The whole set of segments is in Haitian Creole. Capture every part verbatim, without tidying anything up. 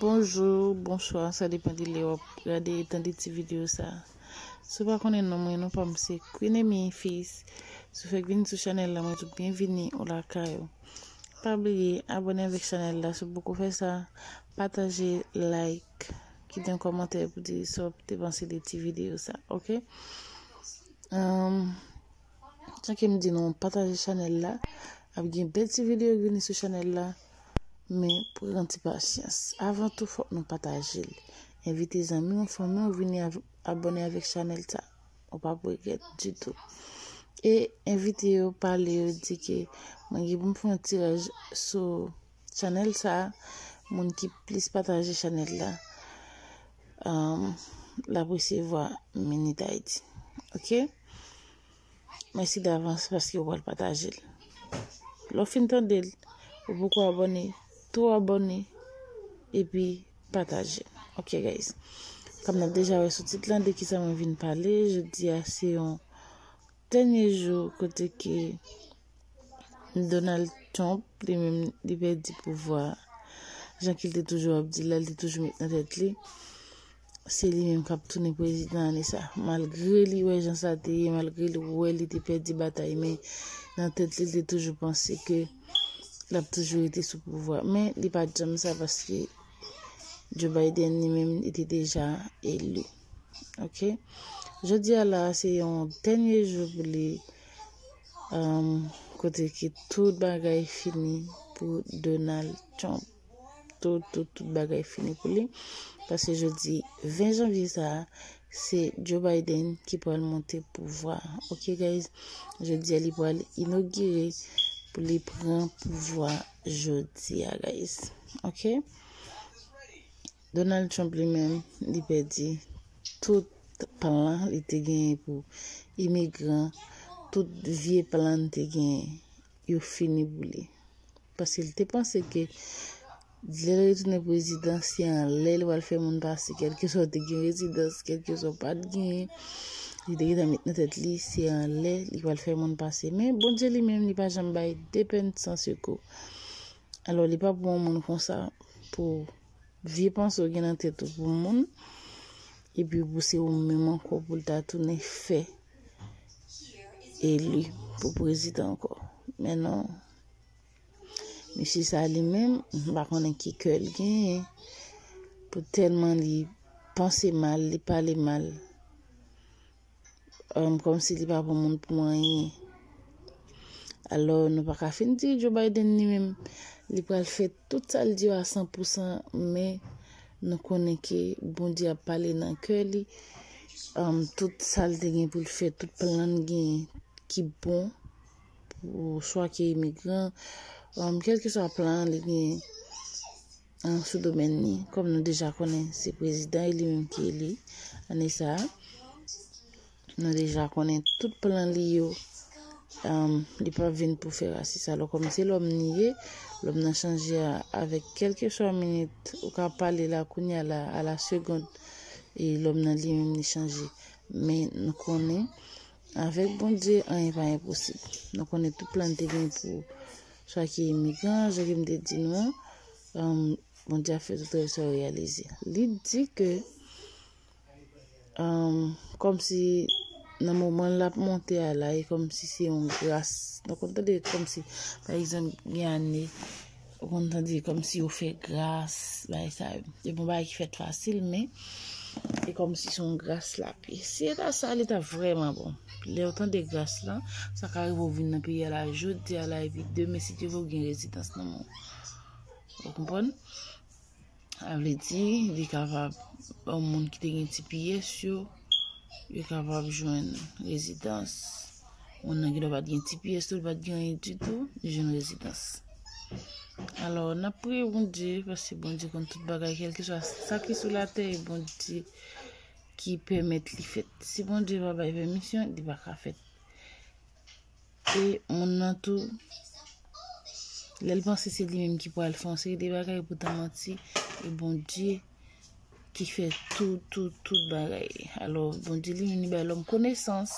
Bonjou, bonswa, sa depann de lè w ap gade e tande ti videyo sa. Si w pa konnen non mwen, non pa m se Queen Amy Fils. Si w fèk vin sou chanèl la, mwen di w byenvini ou lakay ou. Pa bliye abòne avèk chanèl la si w poko fè sa, pataje, like, kite yon kòmantè pou di sa w te panse de ti videyo sa, oke? Ahn, jan ke m di nou, pataje chanèl la. Ap gen bèl ti videyo k vini sou chanèl la. Men pran ti pasyans. Avan tou, fòk nou pataje l. Envite zanmi w, fanmi w vini av- abòne avèk chanèl sa. Ou p ap regrèt ditou. E envite yo, pale yo, di ke mwen gen pou m fè yon tiraj sou chanèl sa. Moun ki plis pataje chanèl la, um, l ap resevwa Minit Ayiti. Oke? Mèsi davans paske w pral pataje l. Lè w fin tande l, ou poko abòne, tou abòne, epi pataje. Oke, guys. Kòm n ap deja wè sou tit lan, de kisa mwen vin pale, jodi a se yon dènye jou kote ke Donald Trump, li menm, li pèdi pouvwa. Jan ke l te toujou ap di la, li te toujou met nan tèt li. Se li menm k ap tounen prezidan ane sa. Malgre li wè jan sa te ye, malgre li wè li te pèdi batay, men nan tèt li, li te toujou panse ke l ap toujou rete sou pouvwa. Men li pa t janm sa paske Joe Biden li menm, li te deja eli. Oke? Jodi a la, se yon dènye jou pou li, um, kote ke tout bagay fini pou Donald Trump. Tout, tout, tout bagay fini pou li. Paske jodi ven janvye sa a, se Joe Biden ki pral monte pouvwa. Oke, guys? Jodi a, li pral inogire pou li pran pouvwa jodi a, guys. Oke? Donald Trump li menm, li pèdi tout plan li te genyen pou imigran, tout vye plan li te genyen, yo fini pou li. Paske li te panse ke lè l retounen prezidan, se anlè li pral fè moun pase, kèlkeswa w te gen rezidans, kèlkeswa w pa t genyen, li te gentan met nan tèt li, se anlè li pral fè moun pase. Men Bondye li menm, li pa janm bay de pèn san sekou. Alò, li pa pou yon moun konsa pou vye panse w gen nan tèt ou pou moun, epi pou se ou menm ankò pou l ta tounen fè eli pou prezidan ankò. Men non, mesye sa li menm, m pa konnen ki kè l genyen, pou tèlman li panse mal, li pale mal. Um, kòmsi li pa bon moun pou anyen. Alò, nou pa ka fin di Joe Biden li menm, li pral fè tout sa l di yo a san pou san, men nou konnen ke Bondye ap pale nan kè li. Um, tout sa l te gen pou l fè, tout plan l gen ki bon, pou swa ke imigran, um, kèlkeswa plan li gen, um, sou domèn li. Kòm nou deja konnen, se prezidan e li menm ki eli ane sa a. Nou deja konnen tout plan li yo. Um, li pa vin pou fè rasis. Alò, kòm se lòm li ye, lòm nan chanje a, avèk kèlkeswa minit ou ka pale la, kounye a la, a la segond, e lòm nan li menm li chanje. Men nou konnen, avèk Bondye, anyen pa enposib. Nou konnen tout plan li te gen pou swa ki imigran, jan ke m te di nou an, um, Bondye ap fè tout rèv sa yo reyalize. Li di ke, um, kòmsi nan moman l ap monte a la, e kòmsi se yon gras. Nou konn tande kòmsi, pa egzanp, gen ane, ou konn tande kòmsi yo fè gras, bagay sa yo. E bon, bagay ki fèt fasil, men e kòmsi se yon gras l ap ye. Si e ta sa, li ta vrèman bon. Lè w tande gras la, sa ka rive w vin nan peyi a la jodi a la, epi demen, si Dye vle, w gen rezidans nan men w. Ou konprann? Sa vle di, li kapab, bon, moun ki te gen T P S yo, yo kapab jwenn rezidans. Moun nan gen dwa pa t gen T P S tou, li pa t gen anyen ditou, li jwenn rezidans. Alò, n ap priye Bondye, paske Bondye konn tout bagay, kèlkeswa sa ki sou latè, e Bondye ki pèmèt li fèt. Si Bondye pa bay pèmisyon, li pa ka fèt. E moun nan tou, lè l panse se li menm ki pral fè yon seri de bagay, poutan manti, e Bondye ki fè tout, tout, tout bagay. Alò, Bondye li menm li bay lòm konesans,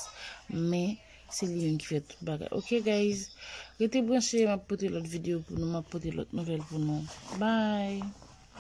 men se li menm ki fè tout bagay. Oke, guys, rete branche, m ap pote lòt videyo pou nou, m ap pote lòt nouvèl pou nou. Bye!